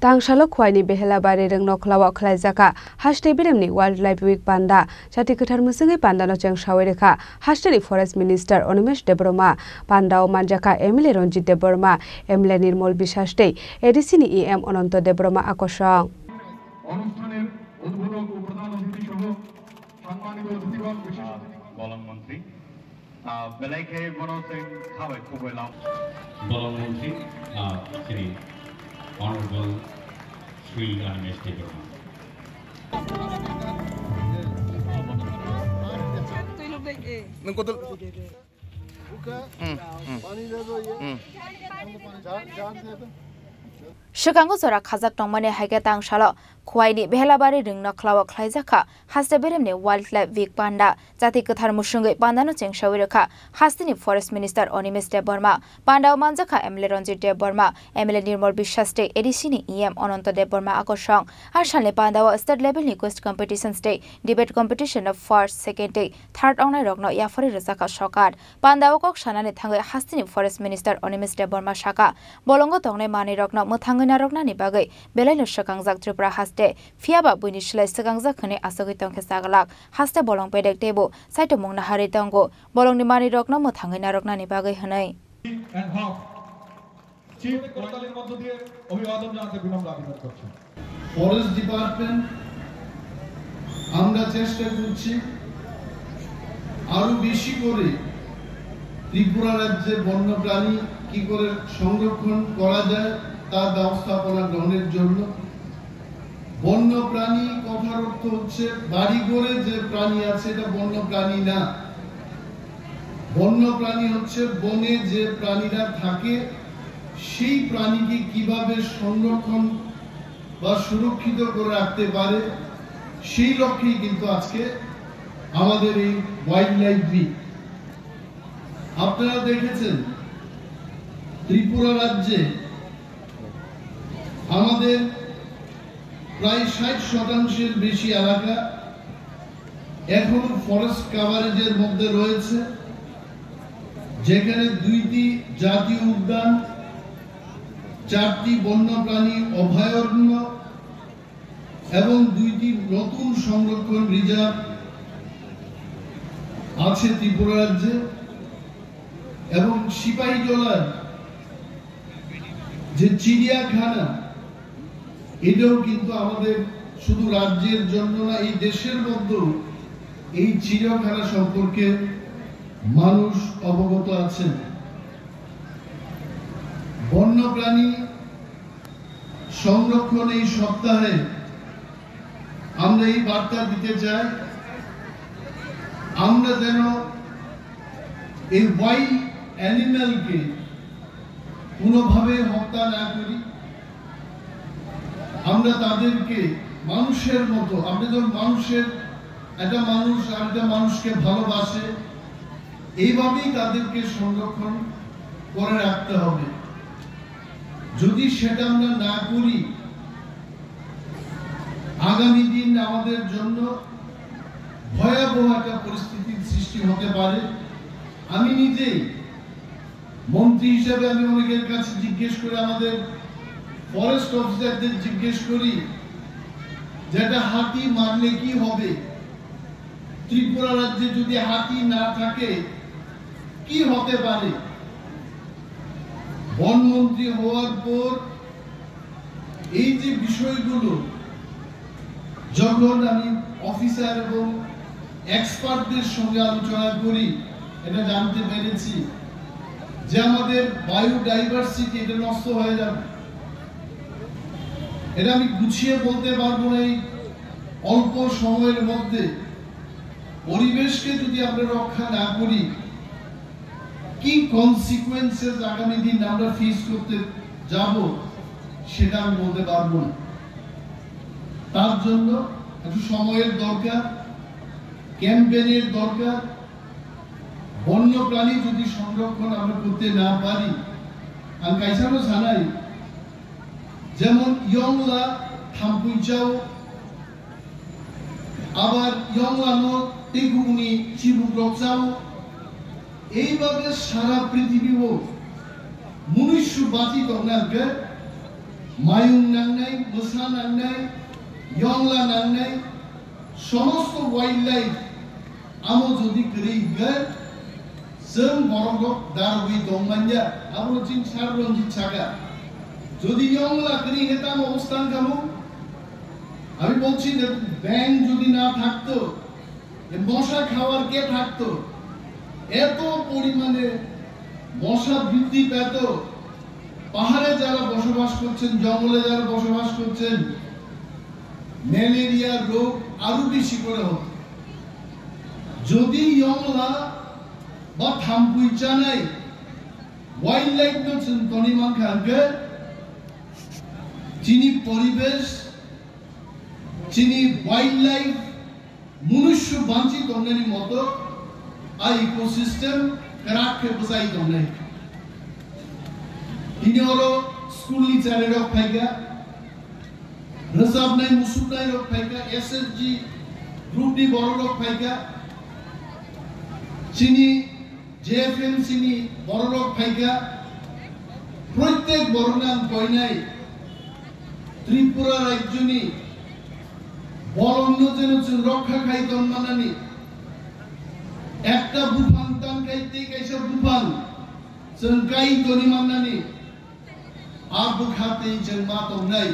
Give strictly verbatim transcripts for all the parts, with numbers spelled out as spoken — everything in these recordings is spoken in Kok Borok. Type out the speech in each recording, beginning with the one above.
Tangsalo Khwaini Behelabari Rwngnokhla o khlaijak kha haste beremni Wildlife Week panda. Chati kwthar mwswngwi pandano chengsawi rwkha hasteni Forest Minister Animesh Debbarma. Pandao manjakha M L A Ranjit Debbarma, M L A Nirmal Biswas tei A D C ni E M Ananto Debbarma akosong. অনুষ্ঠানের উদ্বোধক ও প্রধান অতিথি সহ সম্মানিত অতিথিগণ, বিশেষ অতিথিগণ, বলং মন্ত্রী, আহ, বেলাইকে বড় সিং খাওয়াই খুবই লাভ। বলং মন্ত্রী, আহ, শ্রী Honorable শ্রী রামেশ Debbarma. Nung kotor. Hmm, hmm. Hmm. Swkango jora khajak tongmani hai khe tangsalo Khwaini Behelabari Rwngnokhla o khlaijak kha haste beremni Wildlife Week panda. Chati kwthar mwswngwi pandano chengsawi rwkha hasteni Forest Minister Animesh Debbarma. Pandao manjakha M L A Ranjit Debbarma, M L A Nirmal Biswas tei A D C ni E M Ananto Debbarma akosong. A salni pandao state level ni quiz competitions tei debate competition no first, second tei third ongnairokno yapharwi rwjakha sokar. Pandao kok sanani thangwi hasteni Forest Minister Animesh Debbarma sakha, bolongo tongnai manwirokno mwthangwi narwknani bagwi belaino swkangjak Tripura haste, phiyaba buini slai swkangjak hwnwi achugwi tongkhe chaglak. Haste bolong bedek teibo saitomung naharwi tongo, bolongni manwirokno mwthangwi narwknani bagwi hwnwi. Chief করতালির মধ্য দিয়ে অভিবাদন জানাতে বিনম্র আবেদন করছি। Forest department, আমরা চেষ্টা করছি আরো বেশি করে ত্রিপুরা রাজ্যে বন্যপ্রাণী কি করে সংরক্ষণ করা যায়, তার ব্যবস্থাপনা গ্রহণের জন্য। বন্য প্রাণী কথার অর্থ হচ্ছে বাড়িঘরে যে প্রাণী আছে, এটা বন্য প্রাণী না। বন্য প্রাণী হচ্ছে বনে যে প্রাণীরা থাকে, সেই প্রাণীকে কিভাবে সংরক্ষণ বা সুরক্ষিত করে রাখতে পারে, সেই লক্ষ্যেই কিন্তু আজকে আমাদের এই ওয়াইল্ড লাইফ উইক। আপনারা দেখেছেন, ত্রিপুরা রাজ্যে আমাদের প্রায় ষাট শতাংশের বেশি এলাকা এখনো ফরেস্ট কভারেজের মধ্যে রয়েছে, যেখানে দুইটি জাতীয় উদ্যান, চারটি বন্যপ্রাণী অভয়ারণ্য এবং দুইটি নতুন সংরক্ষণ রিজার্ভ আছে ত্রিপুরা রাজ্যে। এবং সিপাহীজলার যে চিড়িয়াখানা, এটাও কিন্তু আমাদের শুধু রাজ্যের জন্য না, এই দেশের মধ্যেও এই চিড়িয়াখানা সম্পর্কে মানুষ অবগত আছেন। বন্যপ্রাণী সংরক্ষণ এই সপ্তাহে আমরা এই বার্তা দিতে চাই, আমরা যেন এই ওয়াইল্ড অ্যানিম্যালকে কোনোভাবে হত্যা না করি, আমরা তাদেরকে মানুষের মতো, আমরা যেমন মানুষের, একটা মানুষ আর একটা মানুষকে ভালোবাসে, এইভাবেই তাদেরকে সংরক্ষণ করে রাখতে হবে। যদি সেটা আমরা না করি, আগামী দিন আমাদের জন্য ভয়াবহ একটা পরিস্থিতির সৃষ্টি হতে পারে। আমি নিজেই মন্ত্রী হিসেবে আমি অনেকের কাছে জিজ্ঞেস করি, আমাদের ফরেস্ট অফিসারদের জিজ্ঞেস করি, যেটা হাতি মারলে কি হবে, ত্রিপুরা রাজ্যে যদি হাতি না থাকে কি হতে পারে? বনমন্ত্রী হওয়ার পর এই যে বিষয়গুলো যখন আমি অফিসার এবং এক্সপার্টদের সঙ্গে আলোচনা করি, এটা জানতে পেরেছি যে আমাদের বায়োডাইভার্সিটি এটা নষ্ট হয়ে যাবে। এটা আমি গুছিয়ে বলতে পারবো না এই অল্প সময়ের মধ্যে। পরিবেশকে যদি আমরা রক্ষা না করি, কি কনসিকুয়েন্সেস আগামী দিন আমরা ফেস করতে যাব, সেটা আমি বলতে পারবো না। তার জন্য একটু সময়ের দরকার, ক্যাম্পেইনের দরকার। বন্য প্রাণী যদি সংরক্ষণ আমরা করতে না পারি, ang kaisano sanai, যেমন ইয়ংলা থাম্পুইচাও, আবার ইয়ংলানো টেকুনি চিবুক রকচাও। এইভাবে সারা পৃথিবীও মনুষ্য বাঁচি তংনাকে Mayung nangnai, mwsa nangnai, yongla nangnai, somosto wildlife amo jodi kwrwi hwnkhe chwng borok rok darwi tong manya, abono chini sir Ranjit saka. Jodi yongla kwrwi hwnkhe tamo obostha wngkha mo? আমি বলছি যে ব্যাঙ যদি না থাকতো, এ মশা খাওয়ার কে থাকতো? এত পরিমাণে মশা বৃদ্ধি পেত। পাহাড়ে যারা বসবাস করছেন, জঙ্গলে যারা বসবাস করছেন, ম্যালেরিয়া রোগ আরো বেশি করে হতো। যদি ইয়ংলা বা থাম্পুই চানাই ওয়াইল্ড লাইফ নো চিন্তনি মানখানকে চিনি পরিবেশ, চিনি ওয়াইল্ড লাইফ, মনুষ্য Vanchi tongnani moto a ecosystem kwrak khe bwchai tongnai. Tini oro school ni chari rok phaikha, rwchapnai musuknai rok phaikha, S S G group ni borok rok phaikha, chini J F M C ni bororok phaikha, proitek borokno ang koinai Tripura rajyoni bolongno jeno chwng rokha khai tongmanani, ekta buphang tangkai tei kaisa buphang chwng kai toni mannani, a bwkha tei chwng ma tongnai.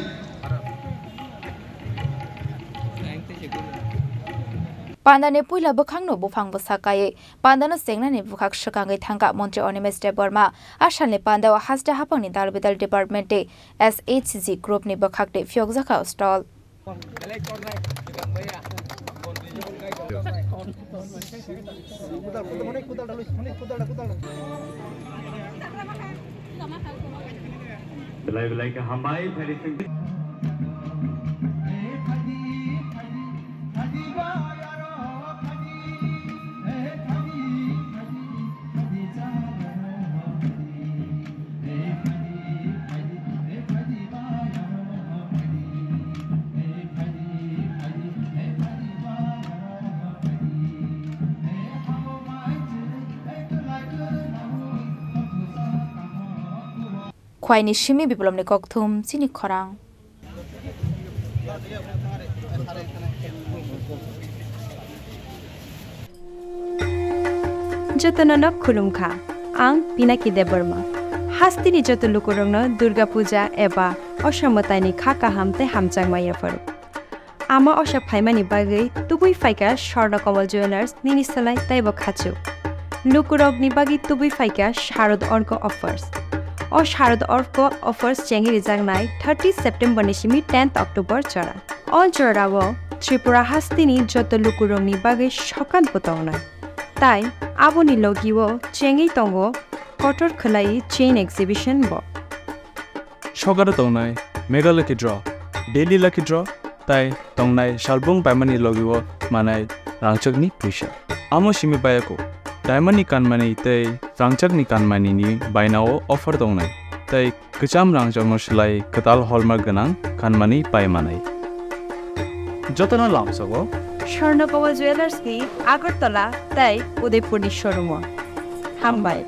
Pandani puila bwkhakno buphang bwsa kaiwi Pandano chengnani bwkhak swkangwi thangkha Montri Animesh Debbarma. A salni pandao haste haphangni dal bidal department tei S H G group ni bwkhak tei phiyokjakha stall. Belai belai khe hambai, phaidi sing. Khwaini simi biplopni kokthum chini khorang. Jotono no khulumkha, ang Pinaki Debbarma. Hasteni joto lukurokno Durga Puja eba Osha mwtaini kha kaham tei hamjakma yapharo. Ama Osha phaimani bagwi tubui phaikha Swarna Kamal Jewellers nini slai teibo khachuk. Lukurokni bagwi tubui phaikha Sharad Orko Offers. O Sharad Orko Offers chengwi rijaknai thirty September ni simi tenth October jora. O jorao Tripura hasteni joto lukurokni bagwi sokat bo tongnai. Tai aboni logio chengwi tongo kotor khwlai chain exhibition bo. Sokaro tongnai Mega Lucky Draw, Daily Lucky Draw, tai tongnai salbung paimani logio manai rangchakni puisa. Amo simi bayako, diamond ni kanmani tei rangchakni kanmani ni bainao offer tongnai, tei kwcham rangchakno swlai kwtal hallmark gwnang kanmani pai manai. Jotono lamsogo Swarna Kamal Jewellers ni Agartala tei Udaipur ni showroom o. Hambai.